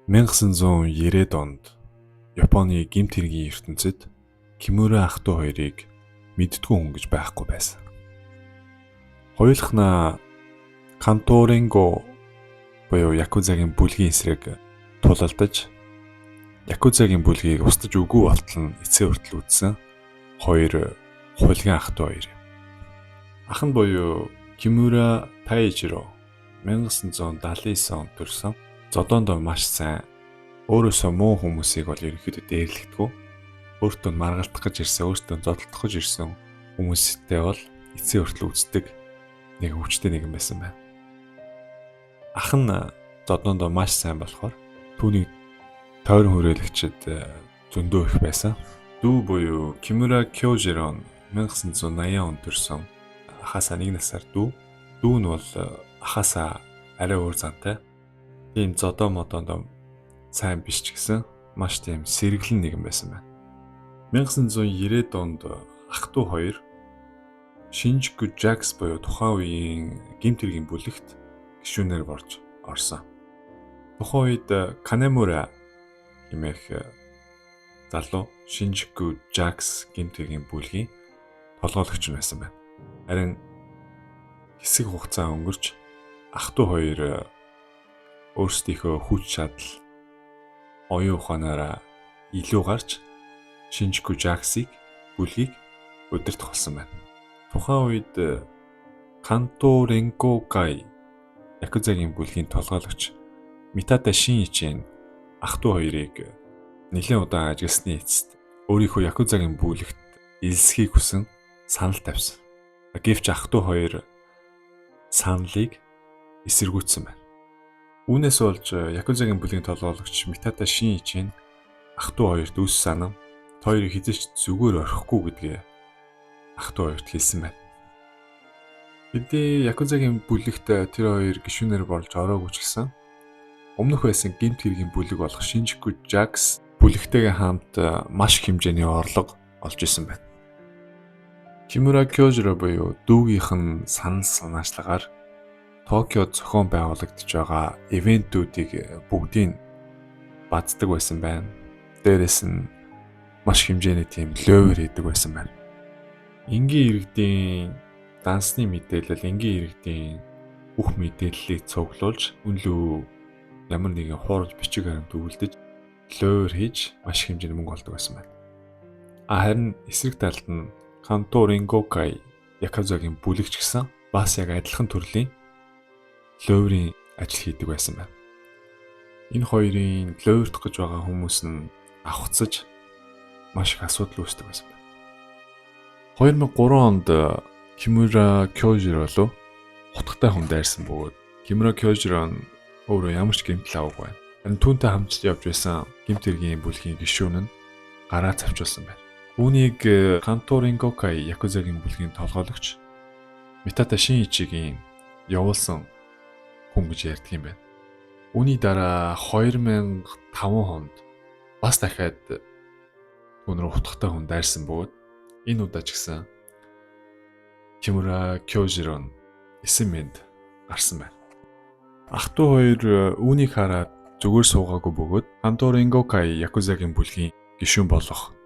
1990-ад онд Японы гэмт хэргийн ертөнцид Кимура ах トゥ хоёрыг мэддэггүй хүн гэж байхгүй байсан. Хоёулахнаа Канто Ренго буюу Якузагийн бүлгийн эсрэг тулалдаж, Якузагийн бүлгийг устж үгүй болтол нь эцсийн хүртэл үзсэн хоёр хулиган ах トゥ хоёр. Ах нь буюу Кимура Тайжиро 1979 онд төрсөн. Зодоондоо маш сайн, өөрөөсөө муу хүмүүсийг бол ерөнхийдөө дээрлэхдэггүй. Өөртөө маргалдах гэж ирсэн, өөртөө зодолдох гэж ирсэн хүмүүстэй бол эцсийн хүртэл үздэг нэг өвчтэй нэгэн байсан байна. Ах нь зодоондоо маш сайн болохоор түүнийг тойрон хүрээлэгчид зөндөө их байсан. Дүү буюу Кимура Кёжиро 1980 онд төрсөн. Ахаасаа нэг насаар дүү. Дүү нь бол ахаасаа арай өөр зантай. Тийм зодоо модоондоо сайн биш ч гэсэн маш тийм сэргэлэн нэгэн байсан байна. 1990-ад онд ах トゥ хоёр Шинжүку Жакс буюу тухайн үеийн гэмт хэргийн бүлэгт гишүүнээр борж орсон. Тухайн үед Канемура хэмээх залуу Шинжүку Жакс гэмт хэргийн бүлгийн толгойлогч нь байсан байна. Харин хэсэг хугацаа өнгөрч ах トゥ хоёр өөрсдийнхөө хүч чадал, оюун ухаанаараа илүү гарч Шинжүку Жаксыг бүлгийг удирдах болсон байна. Тухайн үед Канто Ренкокай Якузагийн бүлгийн толгойлогч Митата Шиничэн ах トゥ хоёрыг нэлээн удаан ажилласны эцэст өөрийнхөө Якузагийн бүлэгт элсэхийг хүсэн санал тавьсан. Гэвч ах トゥ хоёр саналыг эсэргүүцсэн байна. Үүнээс болж Якузагийн бүлгийн толгойлогч Митата Шиничэн ах トゥ хоёрт үс санав, хоёрыг хэзээ ч зүгээр орхихгүй гэдгээ ах トゥ хоёрт хэлсэн байна. Хэдий Якузагийн бүлэгт тэр хоёр гишүүнээр болж ороогүй ч гэсэн өмнөх байсан гэмт хэргийн бүлэг болох Шинжүку Жакс бүлэгтэйгээ хамт маш их хэмжээний орлого олж исэн байна. Кимура Кёжиро буюу дүүгийнх нь санал санаачлагаар Токиод зохион байгуулагдаж байгаа event үүдийг бүгдийг баздаг байсан байна. Дээрээс нь маш хэмжээний тийм ловер хийдэг байсан байна. Энгийн иргэдийн дансны мэдээлэл, энгийн иргэдийн бүх мэдээллийг цуглуулж, үнэлүү ямар нэгэн хуурамч бичиг баримт өгүүлдэж, ловер хийж маш их хэмжээний мөнгө олдог байсан байна. А харин эсрэг талд нь Канто Рингокай Якузагийн бүлэгч гэсэн бас яг адилхан төрлийн ловерын ажил хийдэг байсан байна. Энэ хоёрын ловердох гэж байгаа хүмүүс нь авхцаж маш их асуудал үүсдэг байсан байна. 2003 онд Кимура Кёжиро руу хутгатай хүн дайрсан бөгөөд Кимура Кёжиро нь өөрөө ямар ч гэмтэл аваагүй байна. Харин түүнтэй хамт явж байсан гэмт хэргийн бүлгийн гишүүн нь гараа цавчулсан байна. Үүнийг Канто Рингокай Якузагийн бүлгийн толгойлогч Митата Шиничигийн явуулсан хүн гэж ярьдаг юм байна. Үүний дараа 2005 онд бас дахиад түүн рүү хутгатай хүн дайрсан бөгөөд энэ удаа ч гэсэн Кимура Кёжиро нь эсэн мэнд гарсан байна. Ах トゥ хоёр үүнийг хараад зүгээр суугаагүй бөгөөд Канто Рингокай Якузагийн бүлгийн гишүүн болох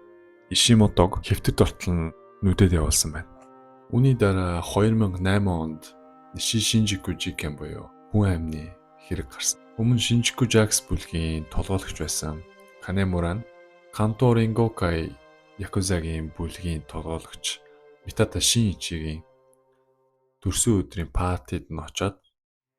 Ишимотог хэвтэр дортол нь нүдэд явуулсан байна. Үүний дараа 2008 онд Ниши Шинжику Жикен буюу хүн амны хэрэг гарсан. Өмнө Шинжику Жакс бүлгийн толгойлогч байсан Канемура нь Канто Рингокай Якузагийн бүлгийн толгойлогч Митата Шиничигийн төрсөн өдрийн party д нь очоод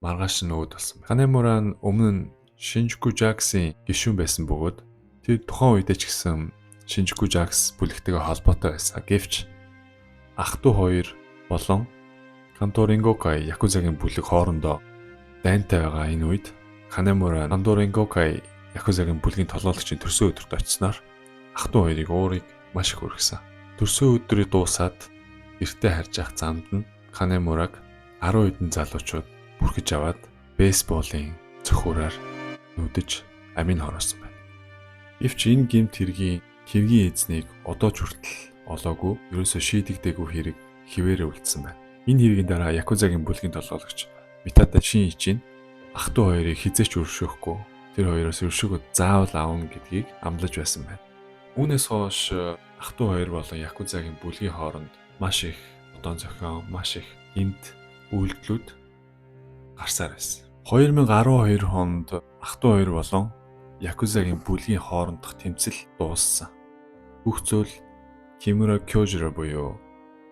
маргааш нь өөд болсон байна. Канемура нь өмнө нь Шинжику Жаксын гишүүн байсан бөгөөд тэр тухайн үедээ ч гэсэн Шинжику Жакс бүлэгтэйгээ холбоотой байсан. Гэвч ах トゥ хоёр болон Канто Рингокай Якузагийн бүлэг хоорондоо дайнтай байгаа энэ үед Канемура Канто Рингокай Якузагийн бүлгийн толгойлогчийн төрсөн өдөрт очисноор ах トゥ хоёрыг уурыг маш их өргөсөн. Төрсөн өдрийг дуусаад гэртээ харж явах замд нь Канемураг 10 хэдэн залуучууд бүрхэж аваад бейсболын цохиураар нүдэж амийг хороосон байна. Гэвч энэ гэмт хэргийн хэргийн эзнийг одоо ч хүртэл олоогүй, ерөөсөө шийдэгдээгүй хэрэг хэвээрээ үлдсэн байна. Энэ хэргийн дараа Якузагийн бүлгийн толгойлогч Митата Шиничи ах トゥ хоёрыг хэзээ ч өршөөхгүй. Тэр хоёроос өршөөгөө заавал авна гэдгийг амлаж байсан байна. Үүнээс хойш ах トゥ хоёр болон Якузагийн бүлгийн хооронд маш их одон зохион, маш их гэмт үйлдэлүүд гарсаар байсан. 2012 онд ах トゥ хоёр болон Якузагийн бүлгийн хоорондох тэмцэл дууссан. Бүх зүйл Кимура Кёжиро буюу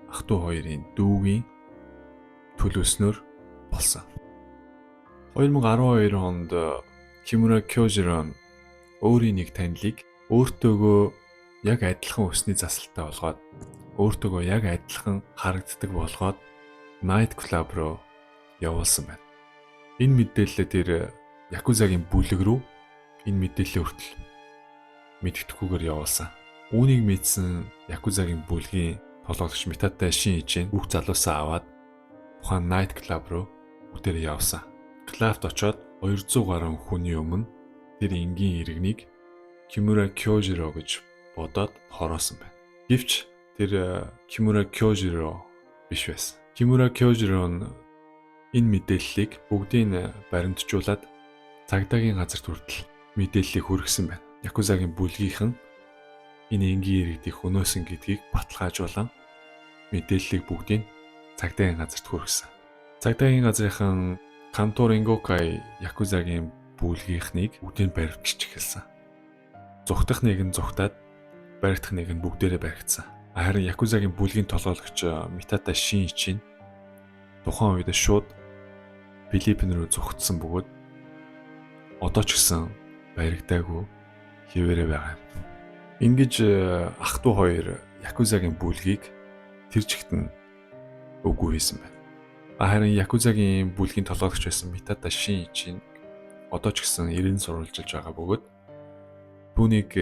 ах トゥ хоёрын дүүгийн төлөөснөөр болсон. 2012 онд Кимура Кёжиро нь өөрийн нэг танилыг өөртөөгөө яг адилхан өсний засалтай болгоод, өөртөөгөө яг адилхан харагддаг болгоод night club руу явуулсан байна. Энэ мэдээлэлээ тэр Якузагийн бүлэг рүү энэ мэдээлэлээ хүртэл мэддэхгүйгээр явуулсан. Үүнийг мэдсэн Якузагийн бүлгийн толгойлогч Митата Шиничи бүх залуусаа аваад тухайн night club руу бүгдээрээ явсан. Club т очоод 200 гаруй хүний өмнө тэр энгийн иргэнийг Кимура Кёжиро гэж бодоод хороосон байна. Гэвч тэр Кимура Кёжиро биш байсан. Кимура Кёжиро нь энэ мэдээллийг бүгдийг баримтжуулаад цагдаагийн газарт хүртэл мэдээллийг хүргэсэн байна. Якузагийн бүлгийнхэн энэ энгийн иргэдийг хөнөөсөн гэдгийг баталгаажуулан мэдээллийг бүгдийг цагдаагийн газарт хүргэсэн. Цагдаагийн газрынхан Канто Ренгокай Якузагийн бүлгийнхнийг бүгдийг баривчилж эхэлсэн. Зугтах нэг нь зугтаад, баригдах нэг нь бүгдээрээ баригдсан. Харин Якузагийн бүлгийн толгойлогч Митата Шиничи тухайн үед шууд Филиппин рүү зугтсан бөгөөд одоо ч гэсэн баригдаагүй хэвээрээ байгаа юм. Ингэж ах トゥ хоёр Якузагийн бүлгийг тэр чигт нь үгүй хийсэн байна. Харин Якузагийн бүлгийн толгойлогч байсан Митата Шиничи одоо ч гэсэн эрен сурвалжилж байгаа бөгөөд түүнийг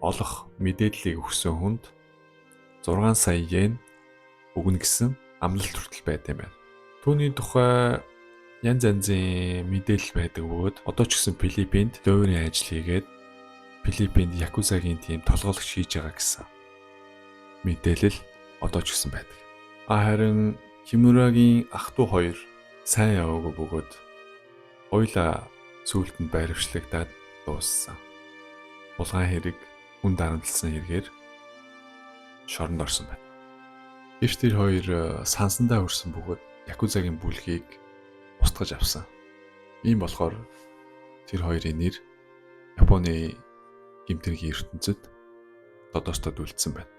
олох мэдээллийг өгсөн хүнд 6 сая йен өгнө гэсэн амлалт хүртэл байд юм байна. Түүний тухай янз янзын мэдээлэл байдаг бөгөөд одоо ч гэсэн Филиппинд лоерын ажил хийгээд, Филиппинд Якузагийн тийм толгойлогч хийж байгаа гэсэн мэдээлэл одоо ч гэсэн байдаг. Харин Кимурагийн ах トゥ хоёр сайн яваагүй бөгөөд хоёулаа сүүлд нь баривчлагдаад дууссан. Булгаан хэрэг, хүн дарамтлсан хэрэгээр шоронд орсон байна. Гэвч тэр хоёр сансандаа хүрсэн бөгөөд Якузагийн бүлгийг устгаж авсан. Ийм болохоор тэр хоёрын нэр Японы гэмт хэргийн ертөнцөд тодоостод үлдсэн байна.